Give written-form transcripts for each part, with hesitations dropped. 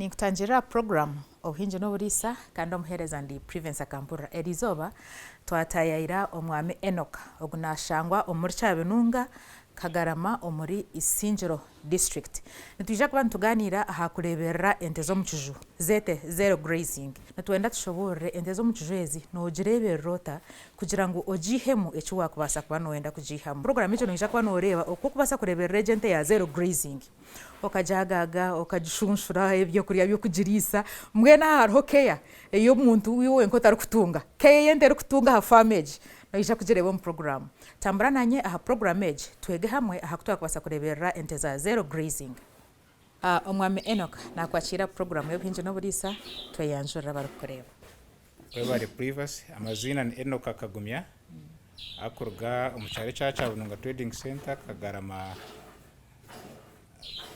Ninkutangirira aha puroguraamu Obuhingi n'Oburiisa kandi omuheereza ndi Privence Akampurira. Eriizooba twataayaayira Omwami Enock. Ogu naashangwa omuri Kyabinunga, Kagarama omuri Isingiro District. Nitwija kuba nitugaaniira aha kureeberera ente z'omu kiju zeete zero grazing. Nitwenda tushoboorore ente z'omu kiju ezi noogireeberera ota kugira ngu ogiihemu eki waakubaasa kuba nooyenda kugiihamu. Puroguraamu egyo noija kuba nooreeba oku orikubaasa kureeberera egi ente ya zero grazing. Okagyagaaga, okagishunshura ebyokurya by'okugiriisa, mbwenu aha hariho care ei omuntu iwe wenka otarikutunga. Care ei ente erikutunga aha faamu egi, noija kugireeba omu puroguraamu. Tambura naanye aha puroguraamu egi twege hamwe aha ku twakubaasa kureeberera ente za zero grazing. Omwami Enock naakwakiira aha puroguraamu y'obuhingi n'oburiisa, tweyanjurire abarikukureeba. Webare Privacy, amaziina ni Enock Kagumya arikuruga omu kyaro ekya Kyabununga Trading Centre Kagarama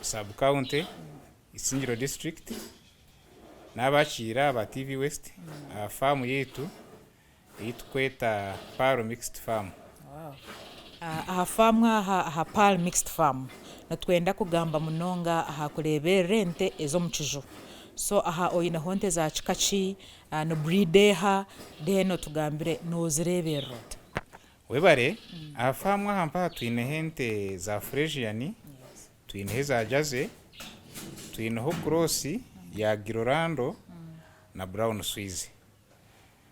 Sub County, Isingiro District. Nabakiira aba TV West aha faamu yaitu ei turikweta Pearl Mixed Farm. Aha faamu aha aha Pearl Mixed Farm nitwenda kugamba munonga aha kureeberera ente ez'omu kiju. So aha oineho nte za kika ki, ni breed eha, then otugambire noozireeberera ota? Webare, aha faamu aha mpaha twineho ente za Fresian, twineho eza Jersey, twineho cross ya Girolando na Brown Swiss.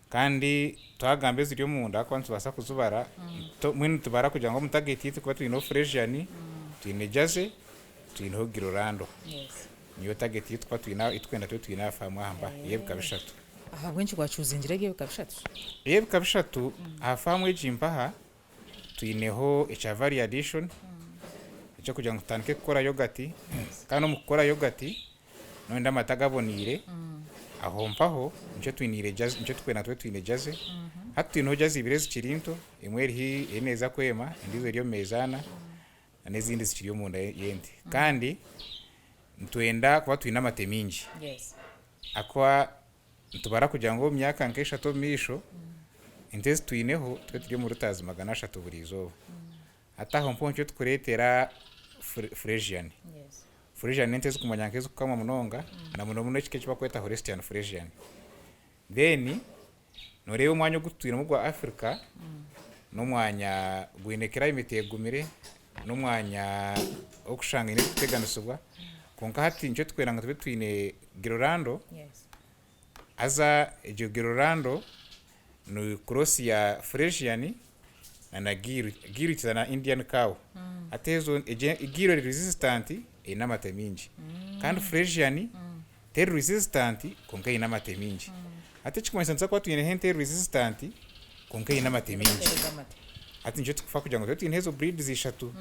Kandi twagamba eziri omunda ahakuba nitubaasa kuzibara, mbwenu nitubara kugira ngu omu target yaitu kuba twineho Fresian, twine Jersey, twineho Girolando. Niyo target ei turikuba twine ei turikwenda tube twine aha faamu aha mba ey'ebika bishatu. Ahabw'enki wakyuzingire eby'ebika bishatu? Ey'ebika bishatu aha faamu egi mpaha twineho ekya value addition eky'okugira ngu tutandike kukora yogati kandi omu kukora yogati noyenda amata gaboniire aho mpaho nikyo twiniire jersey nikyo turikwenda tube twine jersey hati twineho jersey ibiri ezikiri nto emwe eri haihi eriyo neeza kwema endiijo eri omu meezi ana n'ezindi zikiri omunda y'ente kandi nitwenda kuba twine amate maingi ahakuba nitubara kugira ngu omu myaka nk'eshatu omu maisho ente ezi twineho tube turi omu litres 300 buri izooba. Hati aho mpaho nikyo turikureetera Fresian. Fresian n'ente ezikumanywa nk'ezikukamwa munonga na muno muno ekika eki barikweta Holstein Fresian. Then nooreeba omwanya ogu tutwiremu ogwa Africa n'omwanya gwine climate egumire, n'omwanya orikushanga haine ebirikuteganisibwa kwonka hati nikyo turikwenda ngu tube twine Girolando haza egyo Girolando ni cross ya Fresian na na Gir, Gir nikiza na Indian cow hati ezo egyo Gir eri resistant eine amate maingi kandi Fresian teri resistant kwonka eine amate maingi. Hati ekirikumanyisa nituza kuba twineho ente eri resistant kwonka eine amate maingi. Hati nikyo turikufa kugira ngu tube twineho ezo breeds ishatu.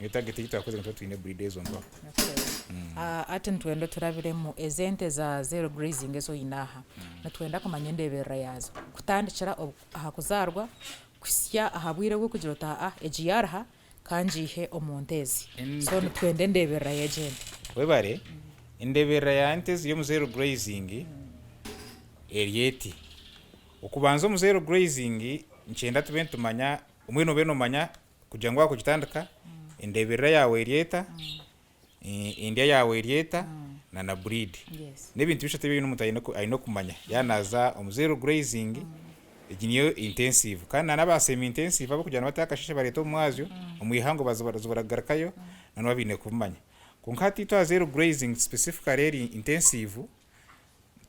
Niyo target ei twakozire ngu tube twine breed ezo mpaho. Hati nitwenda oturabiremu ezi ente za zero grazing ezi oine aha, nitwenda kumanya endeeberera yaazo. Kutandikira aha kuzaarwa kuhitsya aha bwire obw'okugira oti aa egi yaaruha ka ngiihe omu nte ezi. So nitwenda endeeberera y'egi ente. Webare, endeeberera ya nte eziri omu zero grazing eri eti, okubanza omu zero grazing nikyenda tube nitumanya, mbwenu obe nomanya kugira ngu waakugitandika endeeberera yaawe eri eta, endya yaawe eri eta na na breed. N'ebintu bishatu ebi omuntu aine kumanya yaaba naaza omu zero grazing, egi niyo intensive. Kandi na n'aba semi intensive abarikugira ngu nibateeka akasheeshe bareeta omu mwazyo, omu ihangwe baragarukayo, nabo nibaba baine kubimanya. Kwonka hati itwe aha zero grazing specifically eri intensive,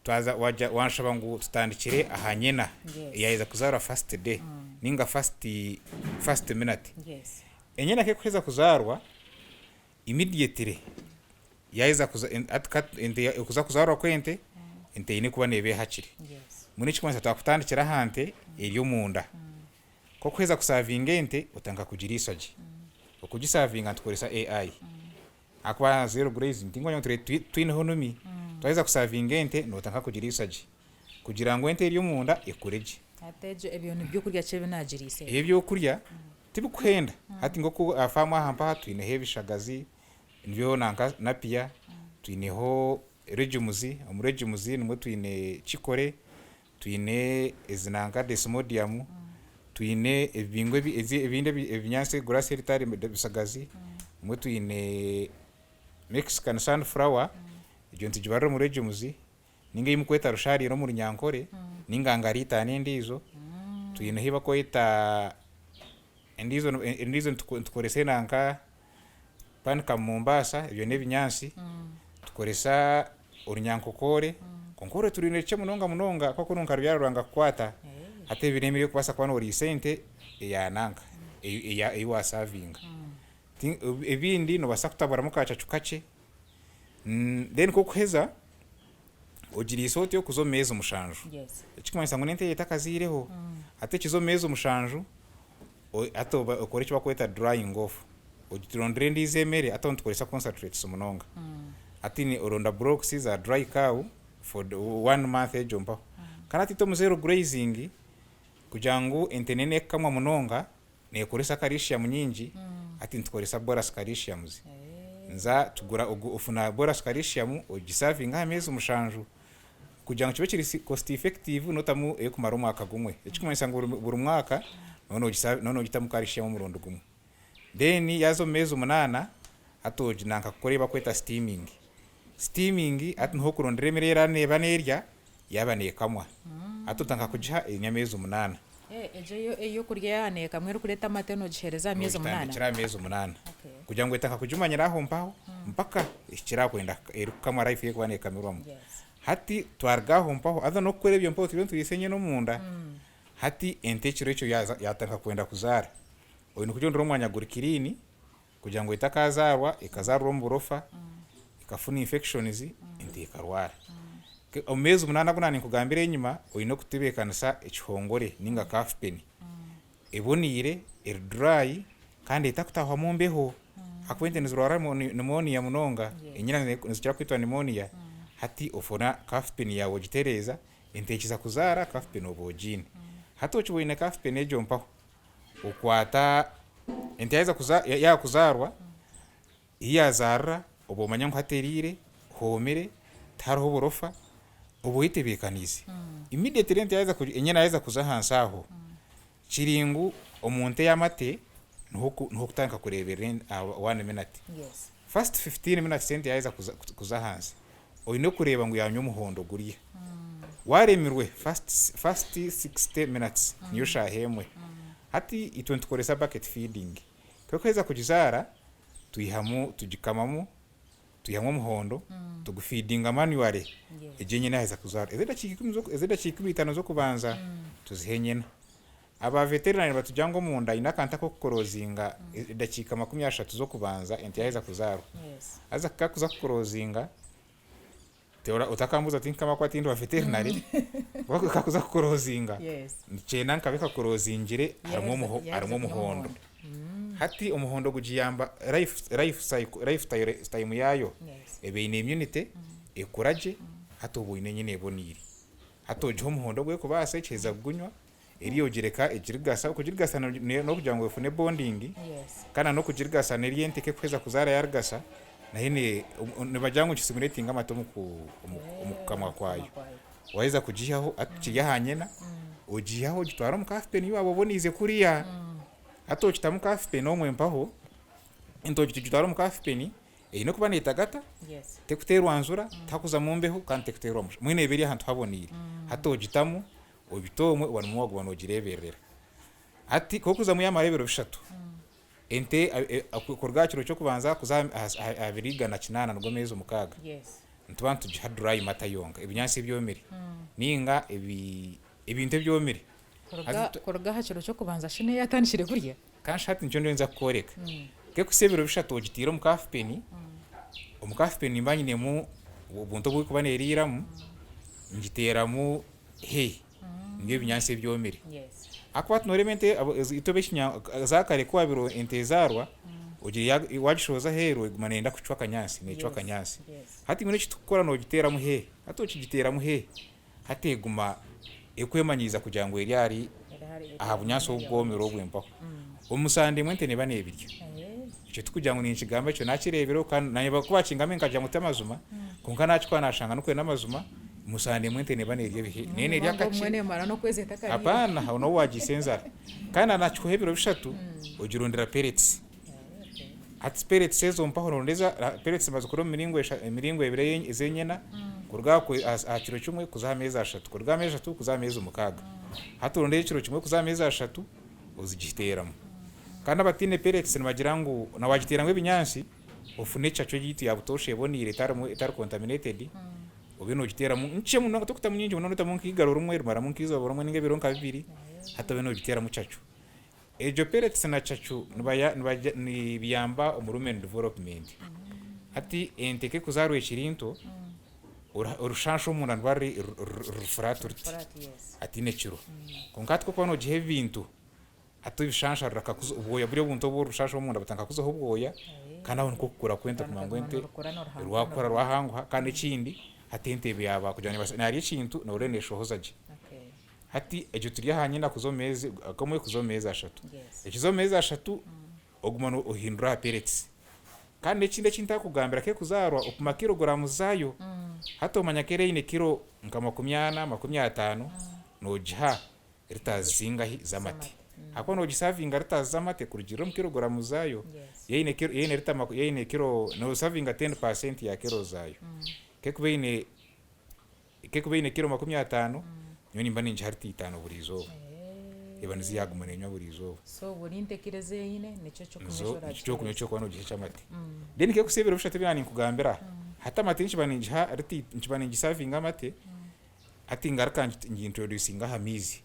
twaza wagira wanshaba ngu tutandikire aha nyena eyaaheza kuzaarwa first day ninga first first minute. Enyena ku erikuheza kuzaarwa immediately yaaheza kuza hati ka ente okuza kuzaarwa kw'ente, ente eine kuba neeba ehakire. Mbwenu ekirikumanyisa twakutandikira aha nte eri omunda. Ku orikuheza kusaavinga ente, otandika kugiriisa gye. Okugisaavinga nitukoresa AI. Ahakuba zero grazing tinkumanya ngu turi twineho numi. Twaheza kusavinga ente notandika kugiriisa gye kugira ngu ente eri omunda ekure gye. Hati egyo ebyo ni byokurya ki ebi nagiriisa Ebi ebyokurya tibikuhenda. Hati nkoku aha faamu aha mpaha twineho ebishagazi nibyo nanka napiya, twineho legumes, omu legumes nimwo twine kikore, Twine ezi nanka desmodium, twine ebibingo ebindi ebinyaatsi grass ebitari bisagazi, obumwe twine Mexican sunflower, Egyo nitugibarira omu legumes, ninga ei mukweta rusharira omu runyankore, ninga ngariitaano endiijo, twineho ei bakweta endiijo endiijo nitukoresa enanka panicum Mombasa, ebyo n'ebinyaatsi, tukoresa orunyankokoore, kwonka orwo turwine rukye munonga munonga ahabw'okuba kunu nkarubyara rwanga kukwata, hati ebi n'emere ey'okubaasa kuba nooriisa ente eya nanka ei waasavinga. Ebindi noobaasa kutaburamu akacacu kakye, Then ku okuheza ogiriisa otyo kuza omu meezi mushanju. Ekirikumanyisa ngu n'ente yaaba etakazaireho, hati ekiza omu meezi mushanju, hati okore eki barikweta drying off, ogirondere endiijo emere, hati aho nitukoresa concentrates munonga. Hati oronda blocks za dry cow for one month egyo mpaho. Kandi hati itwe omu zero grazing, kugira ngu ente n'ekukamwa munonga, neekoresa calcium nyingi, hati nitukoresa bolus calciums. Nza tugura ofuna bolus calcium ogisavinga aha meezi mushanju kugira ngu kibe kiri cost effective notamu eyokumara omwaka gumwe. Ekikumanyisa ngu buri mwaka nooba nogitamu calcium omurundi gumwe. Then yaaza omu meezi munaana hati oginanka kukora eyi bakweta steaming. Steaming hati niho okurondera emere ei eraba nerya yaaba neekamwa. Hati otandika kugiha eine ameezi munaana. Egyo ey'okurya yaaba neekamwa erikureeta amate noogiheereza aha meezi munaana? Noogitandikira aha meezi munaana. Kugira ngu etandika kugimanyira aho mpaho mpaka ehikire aha kwenda erikukamwa life erikuba neekamirwamu. Hati twaruga aho mpaho haza n'okukora ebyo mpaho turiyo nituriisa enyana omunda, hati ente ekiro ekyo yaatandika kwenda kuzaara, oine kugirondera omwanya guri clean kugira ngu etakazaarwa ekazaarwa omu burofa, ekafuna infections, ente ekarwara. Omu meezi munaana agu naaninkugambira enyima, oine kutebeekanisa ekihongore nainga calf pen eboniire, eri dry kandi etakutahwamu mbeho ahakuba ente nizirwara pneumonia munonga, enyina nizikira kwitwa pneumonia, hati ofuna calf pen yaawe ogitereeza, ente ekiza kuzaara calf pen oba ogiine. Hati okiba oine calf pen egyo mpaho, Okwata ente yaheza kuza yaaba kuzaarwa, ei yaazaarira oba omanya ngu hatereire, hoomire, tihariho burofa, oba oyetebeekaniise. Immediately ente yaheza enyana yaheza kuza ahansi aho, kiri ngu omu nte y'amate niho niho okutandika kureeberera one minute. First 15 minutes ente yaheza kuza kuza ahansi, oine kureeba ngu yanywa omuhondo guriya. Waremirwe first first 60 minutes niyo shaaha emwe. Hati itwe nitukoresa bucket feeding. Ku erikuheza kugizaara, twihamu tugikamamu, twihamu omuhondo, tugufeedinga manually egyo enyana yaheza kuzaarwa. Ezo edakiika ikumi ezo edakiika 15 z'okubanza tuziha enyena. Aba veterinary nibatugira ngu omunda haine akantu ak'okukurozinga edakiika 30 z'okubanza ente yaheza kuzaarwa. Haza ku kakuza kukurozinga, otakambuuza tinkukama ahakuba tindi wa veterinary, kwonka ku kakuza kukurozinga, nikyenda ngu kabe kakurozingire harimu harimu omuhondo. Hati omuhondo gugiyamba life life cycle life time yaayo eba eine immunity, ekura gye, hati oba oine enyena eboniire. Hati ogiha omuhondo ogu erikubaasa ekiheza kugunywa, Eriyo ogireka egirigasa, okugirigasa n'okugira ngu efune bonding kandi na n'okugirigasa n'eriyo ente ekuheza kuzaara yarigasa nayo nibagira ngu nikisimulatinga amate omu kukamwa kwayo. Waheza kugiihaho hati kiri aha nyina, ogiihaho ogitwara omu calf pen ei waaba oboneize kuriya. Hati okitamu calf pen omwe mpaho, ente ogitwara omu calf pen, Eine kuba netagata, tekuteerwa njura, tihakuzamu mbeho kandi tekuteerwa mushana. Mbwenu eba eri ahantu haboneire. Hati ogitamu, ogita omwe oba nimwo waaguma noogireeberera. Hati ku orikuzamu yaamara ebiro bishatu, ente kuruga aha kiro ky'okubanza kuza aha biro 108 nigo meezi 6, nituba nitugiha dry matter yonka, ebinyaatsi ebyomire nainga ebintu ebyomire. Kuruga aha kiro ky'okubanza shi neyo yatandikire kurya? Kandi shi hati nikyo ndiyo ninza kukworeka. Nk'ekuhitsya ebiro bishatu ogitaire omu kafupeni, omu kafupeni nimba nyinemu obuntu obu erikuba neeriiramu, ngiteeramu hay, nibyo ebinyaatsi ebyomire. Ahakuba hati nooreeba ente itwe eza kare ku waabaire ente ezaarwa, ogira waagishohoza aheeru eguma neeyenda kucwa akanyaatsi, neecwa akanyaatsi. Hati mbwenu eki turikukora noogiteeramu hay, hati okigiteeramu hay, Hati eguma ekwemanyiiza kugira ngu eri ahari aha bunyaatsi obu bwomire obwe mpaho. Omu sande emwe ente neeba neebirya. Ekyo tikugira ngu ninkigamba ekyo naakireebireho kandi naanye ku baakingambire nkagira ngu t'amazima, kwonka naakikora naashanga nikwo n'amazima, omu sande emwe ente neeba neerya ebihe neeba neerya kakye. Apaana, aho nooba waagiitsa enjara. Kandi naakikuha ebiro bishatu, ogirondera pellets. Hati pellets ezo mpaho noronda eza pellets nibazikora omu miringo emiringo ebiri ez'enyena kuruga aha kiro kimwe kuza aha meezi ashatu, kuruga aha meezi ashatu kuza aha meezi mukaaga. Hati oronda ey'ekiro kimwe kuza aha meezi ashatu ozigiteeramu. Kandi abataine pellets nibagira ngu na waagiteeramu ebinyaatsi ofune ecacu eyaitu ya butoosha eboneire etarimu etari contaminated obe noogiteeramu nkye munonga torikutamu nyingi munonga otamu nk'eigaro rimwe rimaramu nk'eizooba rimwe nainga ebiro nka bibiri hati obe noogiteeramu cacu. Egyo pellets na cacu nibiyamba omu rumen development. Hati ente ku ekuzaarwa ekiri nto, orushansha omunda niruba ruri flat ruti, hataine kiro. Kwonka hati ku orikuba noogiha ebintu, hati ebishansha rirakakuza obwoya buri obuntu obu orushansha omunda butandika kuzaho obwoya, kandi aho nikwo kukura kw'ente kumanya ngu ente rwakura rwahanguha kandi ekindi hati ente yaaba kugira ngu neerya ekintu nooreeba neeshohoza gye. Hati egyo turi aha nyina kuza omu meezi akamwe kuza omu meezi ashatu. Ekiza omu meezi ashatu oguma ohindura aha pellets. Kandi n'ekindi eki ntakugambira kekuzaarwa opima kiloguramu zaayo. Hati omanya ku eri eine kiro nka 40, 50 nogiha liters zingahi z'amate. Ahakuba nogisavinga liters z'amate kurugiirira omu kiloguramu zaayo. Yaine kiro yaine lita yaine kiro nosavinga 10% ya kiro zaayo. Kekuba eine Ekekuba eine kiro 50, nyowe nimba ningiha rita itaano buri izooba. Eba nizo yaaguma neenywa buri izooba. So buri nte kiro ezi eine nikyo ky'okunywa eki Nizo nikyo oraagiheereza. ky'okunywa eki orikuba noogiha eky'amate. Then kekusiiba ebiro bishatu ebi naaninkugambira, hati amate nikiba ningiha rita nikiba ningisavinga amate, hati ngaruka ngi introducinga aha maizi.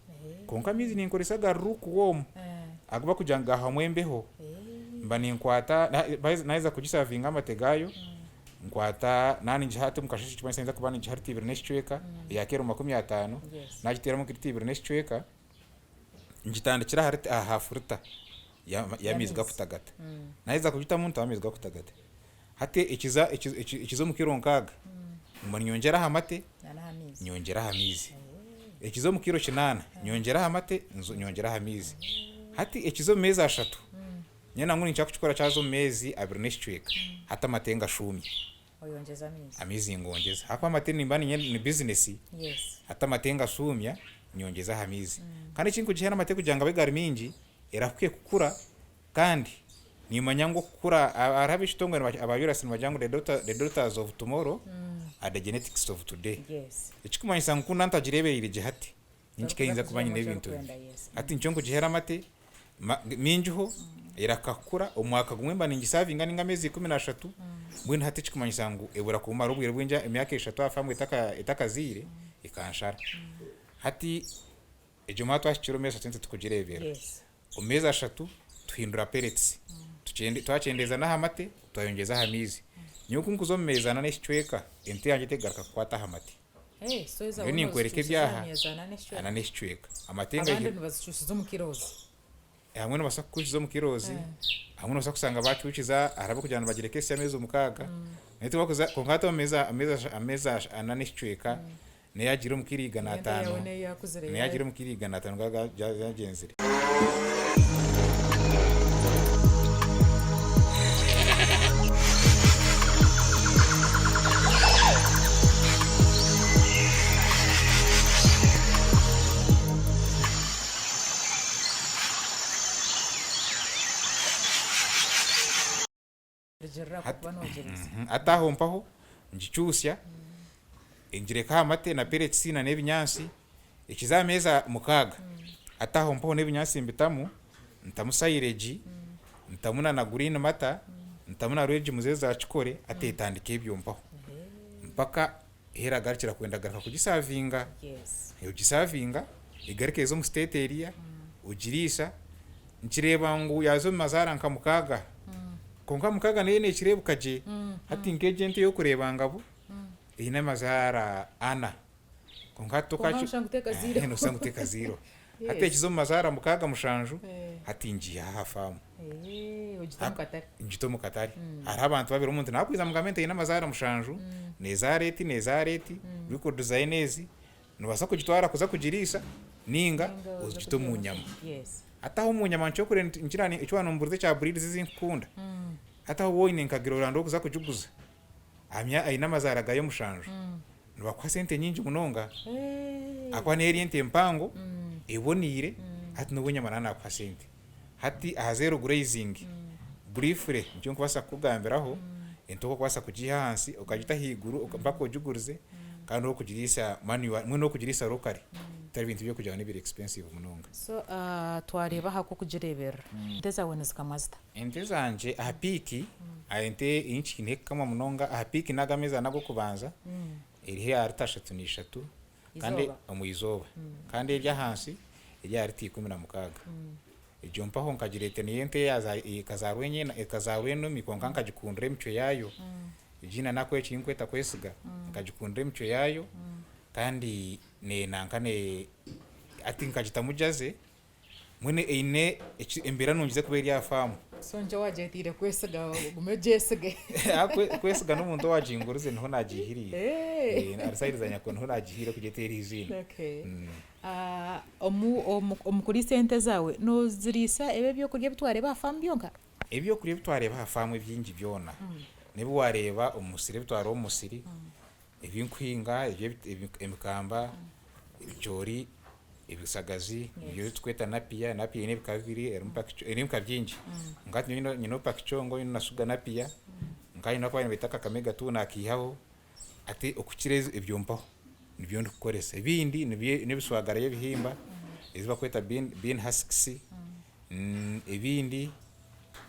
Kwonka amaizi ninkoresa aga lukewarm, agu barikugira ngu gahwamu embeho. Mba ninkwata naaheza kugisavinga amate gaayo, Nkwata naaba ningiha hati omu kasheeshe nikimanyisa ninza kuba ningiha rita ibiri n'ekicweka eya kiro 50, naagiteeramu nka rita ibiri n'ekicweka, ngitandikira aha rita aha haafu rita y'amaizi gakutagata. Naaheza kugitamu ntamu amaizi gakutagata. Hati ekiza ekiza omu kiro nkaaga, nguma niinyongyera aha mate, nyongyera aha maizi. Ekiza omu kiro kinaana, nyongyera aha mate, nyongyera aha maizi. Hati ekiza omu meezi ashatu, Nyowe nangwa ninkira kukikora kyaza omu meezi abiri n'ekicweka hati amate ngashuumya. Oyongyeza amaizi. Amaizi ngongyeza ahakuba amate nimba niinyenda ni bizinesi hati amate ngashuumya nyongyeza aha maizi. Kandi ekinkugiheera amate kugira ngu abe gari maingi erahuke kukura kandi nimanya ngu okukura hariho ab'ekitongore aba URSA nibagira ngu the daughters of tomorrow are the genetics of today. Ekikumanyisa ngu ku nantagireebereire gye hati Ninkikayinza kuba nyine ebintu bibi. Hati nikyo nkugiheera amate maingiho erakakura omwaka gumwe mba ningisavinga ninga ameezi 13 mbwenu hati ekikumanyisa ngu ebura kumara obwire bwingi emyaka eshatu aha faamu etakazaire ekanshara. Hati egyo mara twahikire omu meezi ashatu nitukugireebera. Omu meezi ashatu tuhindura pellets twakyendeeza n'aha mate twayongyeza aha maizi. Nyowe ku nkuza omu meezi ana n'ekicweka ente yangye terikugaruka kukwata aha mate. Eh, so eza Nyowe wowe ninkworeka nozikyusiza aha ebyaha myezi ana n'ekicweka? ana n'ekicweka. Amate Abandi ngaihire nibazikyusiza omu kilos. Hamwe nobaasa kukukiza omu kilos, hamwe nobaasa kushanga bakyukiza hariho abarikugira ngu nibagireka esya ameezi mukaaga, naye tibakuza kwonka hati omu meezi ameezi ameezi ana n'ekicweka neyo yagiire omu kiro igana Ente yawe ataano, neyo yakuzire neyo yagiire omu kiro 500 ga gagyenzire. Kurugiirira Hati kuba noogyereza. Hati aho mpaho ngikyusya, ngireka aha mate na pellets na n'ebinyaatsi, ekiza aha meezi mukaaga, hati aho mpaho n'ebinyaatsi mbitamu, ntamu silage, ntamu na na green matter, ntamu na legumes eza kikore, hati etandika ebyo mpaho mpaka ahu eragarukira kwenda kugaruka kugisavinga. Ogisavinga egaruke eze omu state eriya, ogiriisa, Nkireeba ngu yaaza omu mazaara nka mukaaga. Kwonka mukaaga nayo neekireebeka gye. Hati nk'egyo ente ey'okureeba ngabu eine amazaara ana. Kwonka hati Kwonka noshanga tekaziireho. Noshanga tekaziireho. Hati ekiza omu mazaara mukaaga mushanju, hati ngiiha aha faamu. Ogite omu katare. Ngite omu katare. Hariho abantu babiri omuntu naakwija amugambe nti eine amazaara mushanju, neezaara eti, neezaara eti, record zaayo n'ezi, Noobaasa kugitwara kuza kugiriisa nainga ogite omu nyama. Hati aho omu nyama nikyo orikureeba nti nkira eki waanomburize ekya breeds ezi nkukunda. Hati aho waaba oine nka Growland orikuza kugiguza, hamya eine amazaara gaayo mushanju, nibakuha sente nyingi munonga ahakuba neyo eri ente mpango, eboneire, hati n'obu enyama naaba naakuha sente. Hati aha zero grazing, Briefly nikyo nkubaasa kukugambiraho, ente oku orikubaasa kugiiha ahansi okagita ahaiguru mpaka ogigurize kandi orikugiriisa manually mbwenu orikugiriisa locally bitari bintu by'okugira ngu nibiri expensive munonga. So twareeba aha kw'okugireeberera, ente zaawe nizikamwa zita? Ente zangye aha piiki, ente ei nkiine kukamwa munonga aha piiki n'ago ameezi ana ag'okubanza eri aha rita 33 kandi omu izooba kandi eri ahansi eri aha rita 16. Egyo mpaho nkagireeta niyo ente ekazaarwa enyena ekazaarwa enumi kwonka nkagikundira emicwe yaayo. Egyo naku eki nkweta kwesiga nkagikundira emicwe yaayo kandi nanka hati nkagitamu jersey Mbwenu eine embeera nungi z'okuba eri aha faamu. So nikyo waagyetaire kwesiga ogume ogyesige. Kwesiga n'omuntu owaagingurize niho naagiihiriire. Ahari sayidi za nyakwe niho naagihiire kugyetera eiziina. Omu kuriisa ente zaawe, nooziriisa ebi ebyokurya ebi twareeba aha faamu byonka? Ebyokurya ebi twareeba aha faamu ebingi byona n'ebi waareeba omu musiri, ebi twareeba omu musiri, ebinkuhinga, emikamba, ebicoori, ebisagazi, ebyo ebitukweta napiya, napiya eine ebika bibiri, erimu eine ebika bingi. Kwonka hati nyowe nyineho pakicongo, nyine na suga napiya, kwonka nyine aku nibeeta kakamega tu nakiihaho, hati okukira ebyo mpaho nibyo ndikukoresa. Ebindi n'ebiswagara by'ebihimba ezi barikweta bean husks, ebindi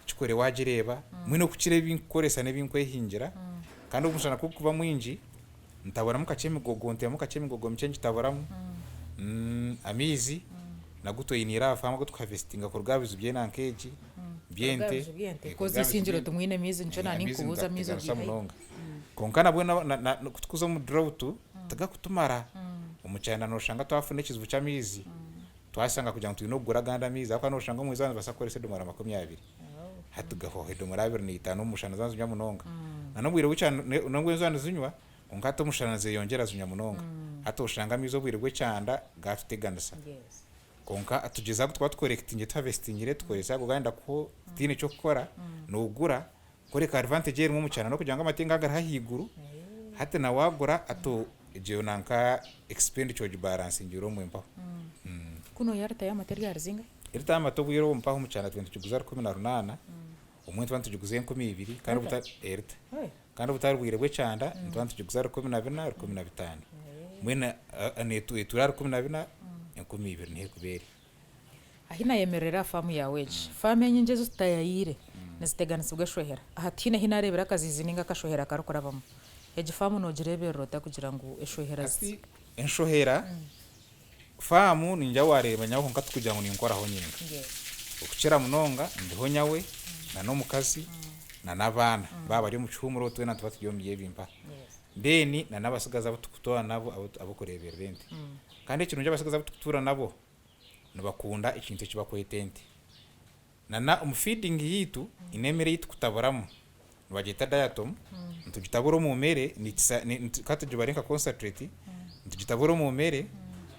kikore waagireeba, mbwenu okukira ebi nkukoresa n'ebi nkwehingira, kandi omushana ku gurikuba mwingi, ntaburamu kakye emigogo, nteemu kakye emigogo mikye ngitaburamu, amaizi nago twiniire aha faamu agu turikuhavesitinga kuruga aha biju by'enanka egi, by'ente. Kuruga aha biju by'ente. Amaizi nigagarusa munonga. Kwonka nabwo ku turikuza omu drought tigarikutumara, omu kyanda noshanga twafuna ekizibu ky'amaizi. Twashanga kugira ngu twine okugura agandi amaizi ahabw'okuba noshanga omu izooba nibabaasa kukoresa edomora 20. Hati gahwaho edomora 25 omu mushana zaaba nizinywa munonga. Na n'obwire bw'ekyanda nobwo niziba nizinywa kwonka hati omushana nizeyongyera zinywa munonga. Hati oshanga amaizi obwire bw'ekyanda gatuteganisa. Kwonka tugyezaho agu turikuba tukorekitingire tuhavesitingire tukoresa ago gayenda kuhwaho tutiine ky'okukora nogura kureka advantage erimu omu kyanda n'okugira ngu amatenga agari ahaiguru hati na wagura hati egyo nanka expenditure ogibaransingira omwe mpaho. Kunu yo erita y'amata eri aha ruzinga? Erita y'amata obwire obu mpaho omu kyanda tuba nitugiguza 18, obumwe nituba nitugiguza 2000 kandi erita. Kandi obutari bwire bw'ekyanda nituba nitugiguza 14, 15. Mbwenu netuura aha 14, 2000 niho erikuba eri. Ahi naayemerera aha faamu yaawe egi. Faamu enyingi ezi tutayayiire niziteganisibwa eshohera. Aha tihaine ahi naareebire akaziizi nainga akashohera karikurabamu. Egi faamu noogireeberera ota kugira ngu eshohera zi. Hati enshohera, faamu niinyija waareeba nyawe kwonka tikugira ngu ninkoraho nyenka. Okukira munonga ndiho nyawe na n'omukazi na n'abaana baaba bari omu kihuumuro twena nituba turi omu by'ebi mpaha. Then na n'abatsigazi abu turikutuura nabo ab'okureeberera ente. Kandi ekirungi abatsigazi abu turikutuura nabo, nibakunda ekintu eki bakweta ente. Na na omu feeding yaitu haine emere ei tukutaburamu nibagyeta diatom, nitugitabura omu mere ka tugibare nka concentrate, nitugitabura omu mere,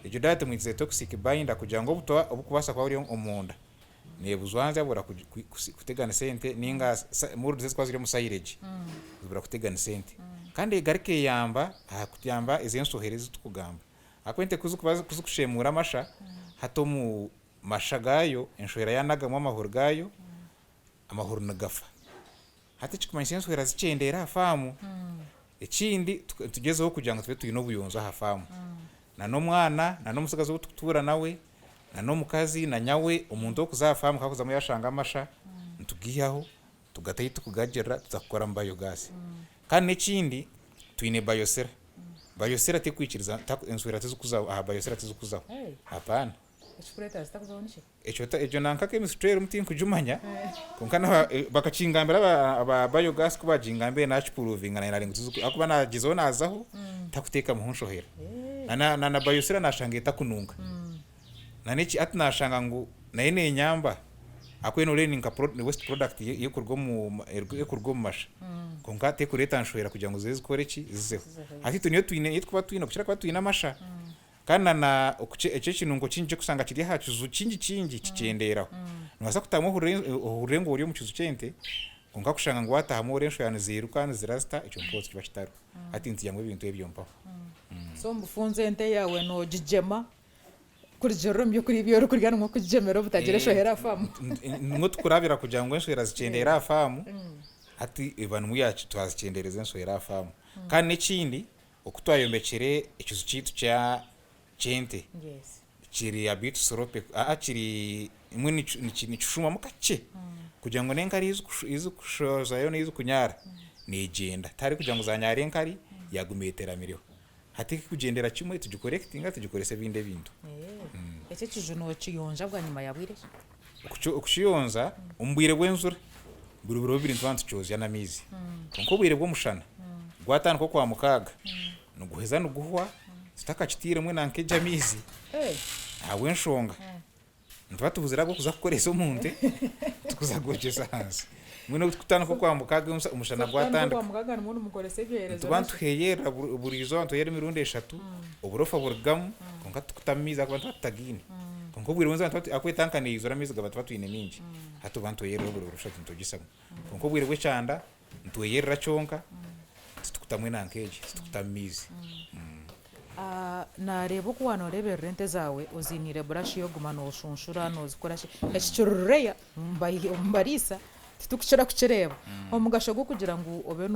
egyo diatom it's a toxic binder kugira ngu obutwa obukubaasa kuba buri omunda nebujwanzya bubura kuteganisa ente ninga moulds ezikuba ziri omu silage zibura kuteganisa ente. Kandi egaruka eyamba aha kuyamba ezi enshohera ezi tukugamba. Ahakuba ente ku zirikuba ku zirikushemuura amasha, hati omu masha gaayo enshohera yaanagamu amahuri gaayo, amahuri nigafa. Hati ekirikumanyisa enshohera zikyendeera aha faamu. Ekindi tugyezeho kugira ngu tube twine obuyonjo aha faamu. Na n'omwana, na n'omutsigazi ou turikutuura nawe, na n'omukazi, na nyawe, omuntu orikuza aha faamu ku arikuzamu yaashanga amasha, nitugaihaho tugata ahu turikugagirira tuza kukoramu bayogaasi. Kandi n'ekindi twine bayosera. Bayosera tekwikiriza enswera tizikuzaho aha bayosera tizikuzaho. Hapana. Ekikureetera zitakuzaho niki? Ekyo egyo nanka chemistry erimu tinkugimanya kwonka bakakingambira aba biogas ku bagingambire nakipuruvinga naanye naareeba ngu tiziku ahakuba naagyezaho naazaho takuteekamuho nshohera. Na na bayosera naashanga etakununka. Na n'eki hati naashanga ngu nayo neenyamba ahakuba yoona already ni nka waste product erikuruga omu erikuruga omu masha kwonka terikureeta nshwera kugira ngu zize zikore ki zizeho. Hati itwe niyo twine ei turikuba twine okukira kuba twine amasha kandi na na ekyo ekinunko kingi ekyokushanga kiri aha kiju kingi kingi kikyendeeraho. Noobaasa kutaahamu ohurire ohurire ngu ori omu kiju ky'ente kwonka kushanga ngu waataahamu ohurire enshwera niziiruka nizira zita ekyo mpaho tikiba kitariho. Hati nitugira ngu ebintu ebyo mpaho. So omu bufunze ente yaawe noogigyema. Kurugiirira omu by'okurya ebi orikurya nimwo okugyemera obutagira eshohera aha faamu. Nimwo tukurabira kugira ngu enswera zikyendeere aha faamu, hati eba nimwo twazikyendeereza enswera aha faamu. Kandi n'ekindi, oku twayombekire ekiju kyaitu ky'ente, kiri a bit slope, kiri mbwenu nikishuumamu kakye kugira ngu n'enkari ei zirikushohozayo n'ei zirikunyaara neegyenda. Tihari kugira ngu zanyaara enkari yaaguma eteramireho. Hati erikugyendera kimwe tugikorekitinga tugikoresa ebindi ebintu. Eki ekiju nokiyonja bwanyima ya bwire ki? Okukiyonja omu bwire bw'enjura buri biro bibiri nituba nitukyozya n'amaizi. Kwonka obwire bw'omushana gwatandika okwamukaaga niguheza niguhwa tutakakitairemu nanka egyo amaizi ahabw'enshonga Nituba tubuzire ag'okuza kukoresa omu nte, tukuza gwokyesa ahansi. Mbwenu obu tukutandika okwamukaaga omushana gwatandika, nituba nituheyerera buri izooba nituheyerera emirundi eshatu, oburofa burugamu kwonka titukutamu maizi ahakuba nituba tutagaine. Kwonka obwire bw'enjura ahakuba etanka neizura amaizi gaba tuba twine maingi, hati tuba nituheyerera obwire buri bushatu nitwogyesemu. Kwonka obwire bw'ekyanda nitweyerera kyonka titukutamu enanka egi, titukutamu maizi. Naareeba oku waaba nooreeberera ente zaawe oziiniire burashi y'okuguma nooshuunshura noozikora ki, eki kiri rare omu bariisa titurikukira kukireeba. Omugasho gw'okugira ngu obe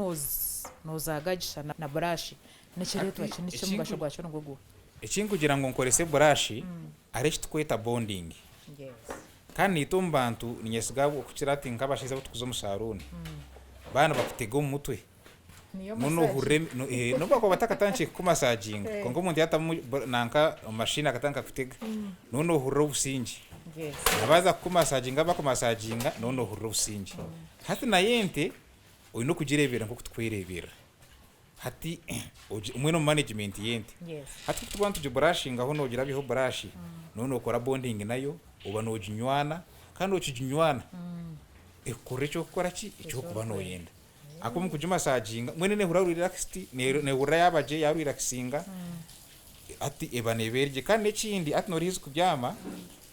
noozaagagisha na burashi nikireetwa ki? Niki omugasho gwakyo nigwo guuha? Ekinkugira ngu nkorese burashi hariho eki turikweta bonding. Kandi naitwe omu bantu niinyesiga okukira hati nk'abashaija abu turikuza omu saruuni, baaba nibakutega omu mutwe, Mbwenu nohurira emi no eh nobu bakuba batakatandikire kukumasaginga kwonka omuntu yatamu nanka machine akatandika kutega noba nohurira obusingye. Na baaza kukumasaginga bakumasaginga noba nohurira obusingye. Hati nayo ente oyine okugireeberera nk'oku turikwereeberera. Hati ogi mbwenu omu management y'ente. Hati ku turikuba nitugiburashingaho noogirabyaho burashi, noba nookora bonding nayo, oba nooginywana kandi okiginywana ekukorera eki orikukora ki? Eki orikuba nooyenda. Ahakuba omu kugimasaginga, mbwenu nehurira relaxed, nehurira yaaba gye, yaarelakisinga, hati eba neeba eri gye. Kandi n'ekindi hati nooreeba ahu zirikubyama,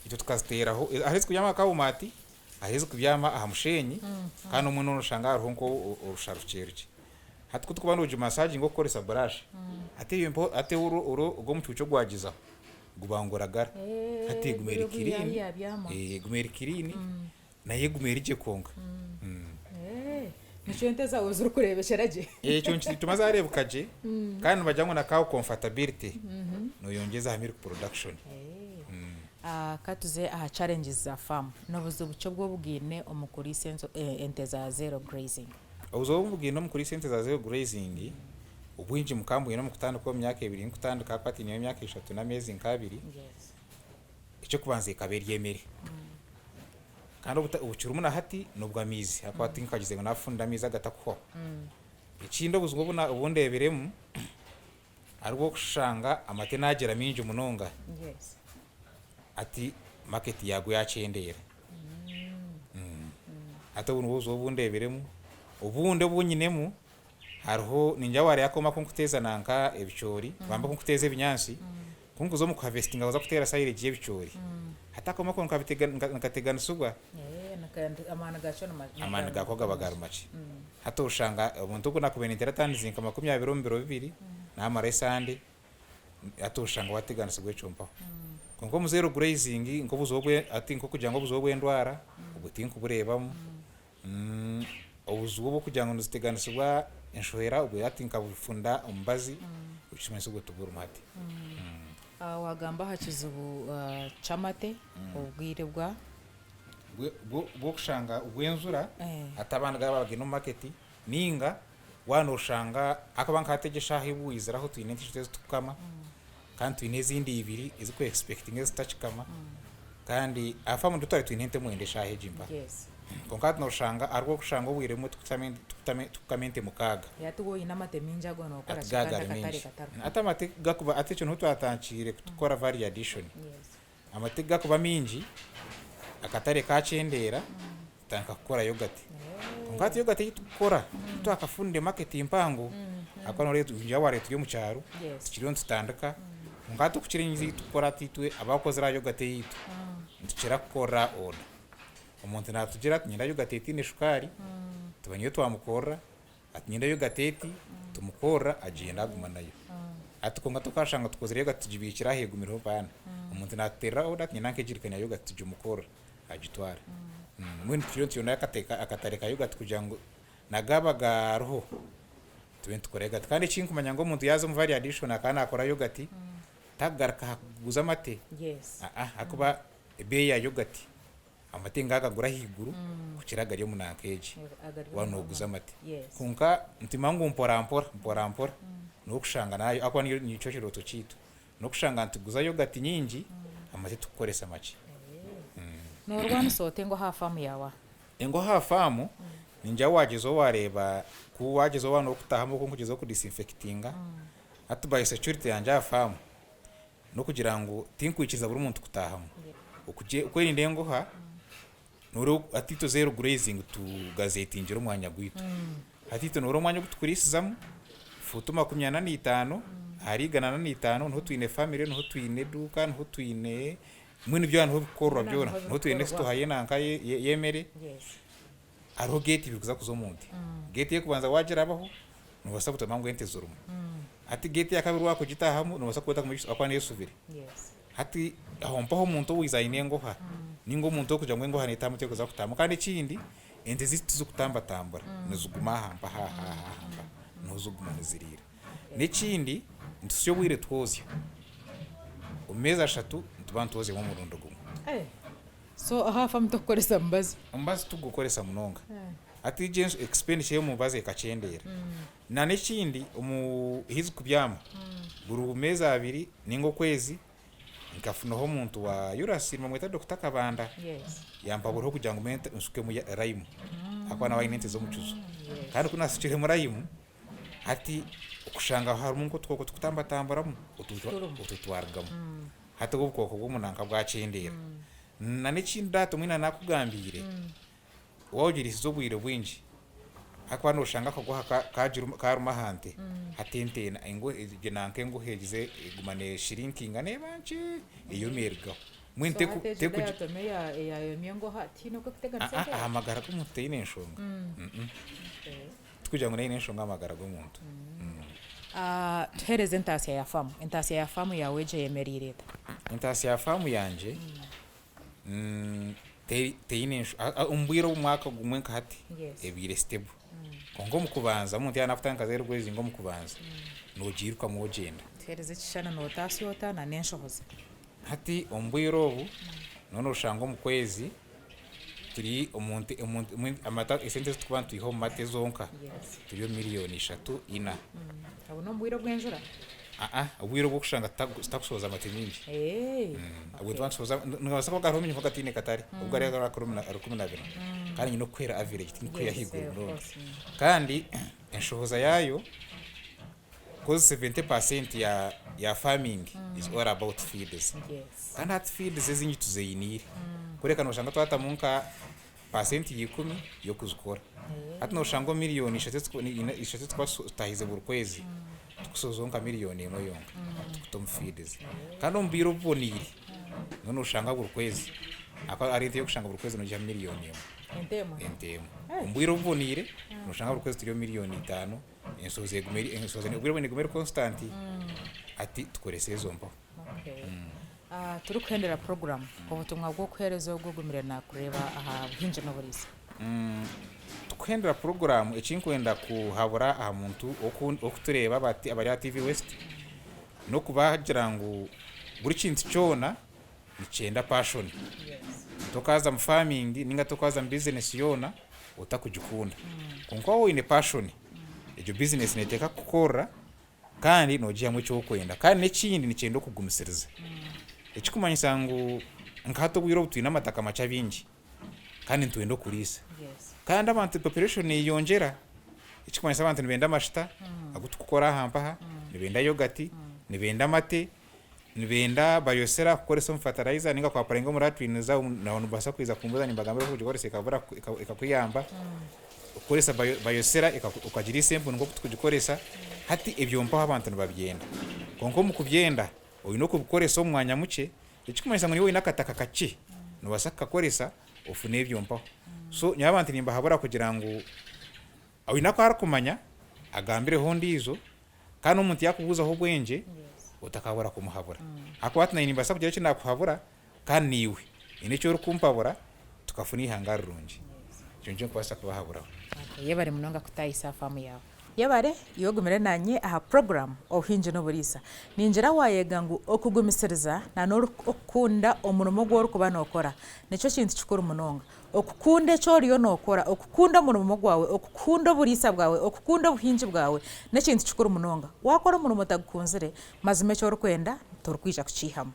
itwe tukaziteeraho, hariho ezirikubyama aha kawumaati, hariho ezirikubyama aha musheenyi, kandi obumwe nooshanga hariho nk'orusharo rukye rukye. Hati ku orikuba noogimasaginga orikukoresa burashi, hati eyo mpaho hati ogwo omucuucu ogwagyezaho guba niguragara. Hati eguma eri kiriini, eguma eri kiriini. Nayo eguma eri gye kwonka. Nikyo ente zaawe zirikureebekyera gye. Ekyo nikituma zaareebeka gye kandi nibagira ngu na cow comfortability nooyongyeza aha milk production. Ka tuze aha challenges za farm. N'obuzibu ki obu obugaine omu kuriisa ente za zero grazing? Obuzibu obu mbugaine omu kuriisa ente za zero grazing, obwingi mukaba mbwine omu kutandika omu myaka ebiri ndikutandika ahakuba tiineyo emyaka eshatu n'ameezi nk'abiri. Eky'okubanza ekaba eri emere. Kandi obukirimu na hati n'obw'amaizi ahakuba tinkagize ngu naafundira amaizi agatakuhwaho. Ekindi obuzibu obu obu ndeebiremu hariho okushanga amate naagira maingi munonga hati market yaago yaakyendeera. Hati obu nibwo buzibu obu ndeebiremu. Obundi obu nyinemu hariho ningira waareeba akooma aku nkuteeza nanka ebicoori bambe aku nkuteeza ebinyaatsi, Ku nkuza omu kuhavesitinga kuza kuteera silage y'ebicoori, hati akooma ako nikateganisibwa, amaani gaako gaba gari makye. Hati oshanga omuntu ogu nakubaire ninteera tani nka 20 omu biro bibiri, namara esande, hati oshanga wateganisibwa ekyo mpaho. Kwonka omu zero grazing nk'obuzibu obu hati nk'okugira ngu obuzibu obw'endwara, obwo tinkubureebamu. Obuzibu obw'okugira ngu niziteganisibwa enshohera obwo hati nkabufunda omubazi, ekimanyisa obwo tiburimu hati. Waagamba aha kizibu ky'amate obwire bwa. Bw'okushanga obw'enjura hati abaana baaba bagiire omu maketi nainga waaba nooshanga ahakuba nka hati egi eshaaha ei bwiziraho twine ente ishatu ezi turikukama kandi twine ezindi ibiri ezi ku expectinga ezitakikama kandi aha faamu nitwe twari twine ente mwenda eshaaha egi mpaha. Kwonka hati noshanga hariho okushanga obwire bumwe tukukama ente mukaaga. Hati waaba oine amate maingi ago nokora ki kandi akatare katariho? Hati amate gakuba hati ekyo niho twatandikiire kukora value addition. Amate gakuba maingi akatare kakyendeera tutandika kukora yogati. Kwonka hati yogati ei tukukora titwakafunire market mpango ahakuba noreeba ningira wareeba turi omu kyaro tukiriyo nitutandika kwonka hati okukira ei tukukora hati itwe abakozire aha yogati eyaitu nitukira kukora order. Omuntu naatugira ati niinyenda yogati etaine shukaari, tuba niyo twamukorera, ati niinyenda yogati eti, tumukorera agyenda aguma nayo. Hati kwonka tokashanga tukozire yogati tugibiikire aha egumireho baana. Omuntu naatuteerera order ati nyine nk'ejirikani ya yogati tugimukorere agitware. Mbwenu turiyo nituyondayo akatare ka yogati kugira ngu na gaaba gariho tube nitukora yogati. Kandi ekinkumanya ngu omuntu yaaza omu value addition akaba naakora yogati, takugaruka aha kuguza amate, ahakuba ebeeyi ya yogati Amate ngaaga agura ahaiguru kukira agari omu nanka egi waaba nooguza amate. Kwonka nitumanya ngu mpora mpora, mpora mpora n'okushanga nayo ahakuba nikyo kirooto kyaitu, n'okushanga nituguza yogati nyingi amate tukukoresa makye. Noorwanisa ota engo aha faamu yaawe aha? Engo aha faamu ningira waagyezaho waareeba ku waagyezaho waaba nookutaahamu okwo nkugyezaho kudisinfekitinga, hati biosecurity yangye aha faamu N'okugira ngu tinkwikiriza buri muntu kutaahamu. Okwerinda engoha, noreeba hati itwe zero grazing tugazetingire omwanya gwaitu. Hati itwe noreeba omwanya ogu tukuriisizamu, fuutu 45 ahari 105 niho twine famire, niho twine eduuka, niho twine mbwenu byona niho bikukorerwa byona. Niho twine sitoha y'enanka y'emere. Hariho geeti ibiri kuza kuza omu nte. Geeti ey'okubanza waagirabaho, noobaasa kutama ngu ente zirimu. Hati geeti eya kabiri waakugitaahamu, noobaasa kuba otakumanya ahakuba neesubire. Hati aho mpaho omuntu owaiza aine engoha, nainga omuntu orikugira ngu engoha neetaahamu terikuza kutaahamu. Kandi ekindi, ente zaitu tizikutambatambura, niziguma aha mpaha aha aha aha mpaha, niho zirikuguma niziriira. N'ekindi, nituhitsya obwire twozya. Omu meezi ashatu nituba nitwozyamu omurundi gumwe. So aha famu tokukoresa mubazi? Omubazi tigukoresa munonga. Hati egyo expenditure y'omubazi ekakyendeera. Na n'ekindi omu ahi zikubyama, buri meezi abiri ninga okwezi nkafunaho omuntu wa URSS nibamweta Dokita Kabanda, yampaburaho kugira ngu mbe nshukemu lime ahakuba nawe aine ente z'omucuzo. Kandi ku naashukiremu lime, hati okushanga harimu nk'otukooko tukutambatamburamu, otwo twarugamu. Hati obwo obukooko bw'omunanka bwakyendeera. Na n'ekindi data omwe nanakugambiire, waaba ogiriisize obwire bwingi, ahakuba noshanga akaguha karuma aha nte, hati ente egyo nanka enguha egize eguma neshiriinkinga neeba nkye, eyoma erugaho. Mbwenu So hati egyo diatomy eyayomya enguha tihaine oku ekuteganisa ente? Aha magara g'omuntu teine nshonga. Tikugira ngu neine enshonga aha magara g'omuntu. Tuheereze entaasya ya faamu. Entaasya ya faamu yaawe egyo eyemereire eta? Entaasya ya faamu yangye teine nshonga. Omu bwire obu omwaka gumwe nka hati ebaire stable. Kwonka omu kubanza omuntu yaaba naakutandika zero grazing omu kubanza, noogiirukamu ogyenda. Tuheereze ekishushani nootaasya ota na n'enshohoza. Hati omu bwire obu, nooba nooshanga omu kwezi turi omu nte omu omu amata esente ezi turikuba nitwiha omu mate zonka turi omu miriyoni ishatu ina. Obwo n'omu bwire obw'enjura? Aa obwire obw'okushanga tutakushohoza amate maingi. Obwo nituba nitushohoza nigabaasa kuba gariho maingi kwonka gataine katare obu gari ahari 14 kandi nyine okukuheera average tindikukuheera ahaiguru munonga. Kandi enshohoza yaayo Coz 70% ya ya farming is all about feeds. Kandi hati feeds ezingi tuzeyiniire. Kureka noshanga twatamu nka percent ya ikumi yokuzikora. Hati noshanga omu million ishatu ezitukuba tutahize buri kwezi, tukusohozaho nka million emwe yonka tukuta omu feeds. Kandi omu bwire obuboniire, mbwenu noshanga buri kwezi, ahakuba hariho ente eyokushanga buri kwezi nogiha million emwe. Ente emwe? Ente emwe. Omu bwire obuboniire, noshanga buri kwezi turi omu million itaano. Enshozi egume eri enshozi obwire obwo neeguma eri constant hati tukorese ezo mpaho. Okay. Turikuhendera puroguramu, obutumwa bw'okuheereza ogwo ogumire naakureeba aha buhingi n'oburiisa. Tukuhendera puroguramu eki nkwenda kuhabura aha muntu orikutureeba abari aha TV West n'okubagira ngu buri kintu kyona nikyenda passion. Tokaaza mu farming ninga tokaaza mu business yoona otakugikunda. Kwonka waaba oine passion, egyo business neteeka kukukorera kandi nogihamu eki orikwenda. Kandi n'ekindi nikyenda okugumisiriza. Ekikumanyisa ngu nka hati obwire obu twine amataka makye abingi kandi nitwenda okuriisa. Kandi abantu population neyeyongyera, ekikumanyisa abantu nibenda amashuta agu turikukora aha mpaha, nibenda yogati, nibenda amate, Nibenda bayosera kukoresa omu fertilizer ninga ku applyinga omu latrine zaabo naho nibabaasa kwija kumbuuza nimbagambira oku orikugikoresa ekabura ekakuyamba. Kukoresa bayosera okagiriisa empunu nk'oku turikugikoresa. Hati ebyo mpaho abantu nibabyenda. Kwonka omu kubyenda, oine okubikoresa omu mwanya mukye, ekirikumanyisa ngu niiwe oine akataka kakye, noobaasa kukakoresa ofune ebyo mpaho. So nyowe abantu nimbahabura kugira ngu oine aku arikumanya agambireho ondiijo. Kandi n'omuntu yaakubuuzaho obwengye, otakabura kumuhabura. Ahakuba hati naanye nimbaasa kugira eki naakuhabura, kandi naiwe haine eki orikumpabura, tukafuna eihanga rirungi. Ekyo nikyo ndikubaasa kubahaburaho. Yebare munonga kutaayisa aha faamu yaawe. Yebare iwe ogumire naanye aha puroguraamu Obuhingi n'Oburiisa. Ningira waayega ngu okugumisiriza na n'okukunda omurimo ogu orikuba nookora nikyo kintu kikuru munonga. Okukunda eki oriyo nookora, okukunda omurimo gwawe, okukunda oburiisa bwawe, okukunda obuhingi bwawe n'ekintu kikuru munonga. Waakora omurimo otagukunzire, mazima eki orikwenda torikwija kukiihamu.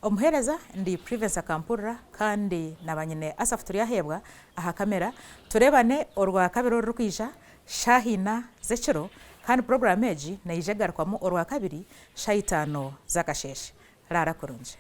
Omuheereza ndi Privence Akampurira kandi naaba nyine Asaph Turyaheebwa aha kamera. Tureebane Orwakabiri orurikwija shaaha ina z'ekiro kandi puroguraamu egi neija kugarukwamu Orwakabiri shaaha itaano z'akasheeshe. Raara kurungi.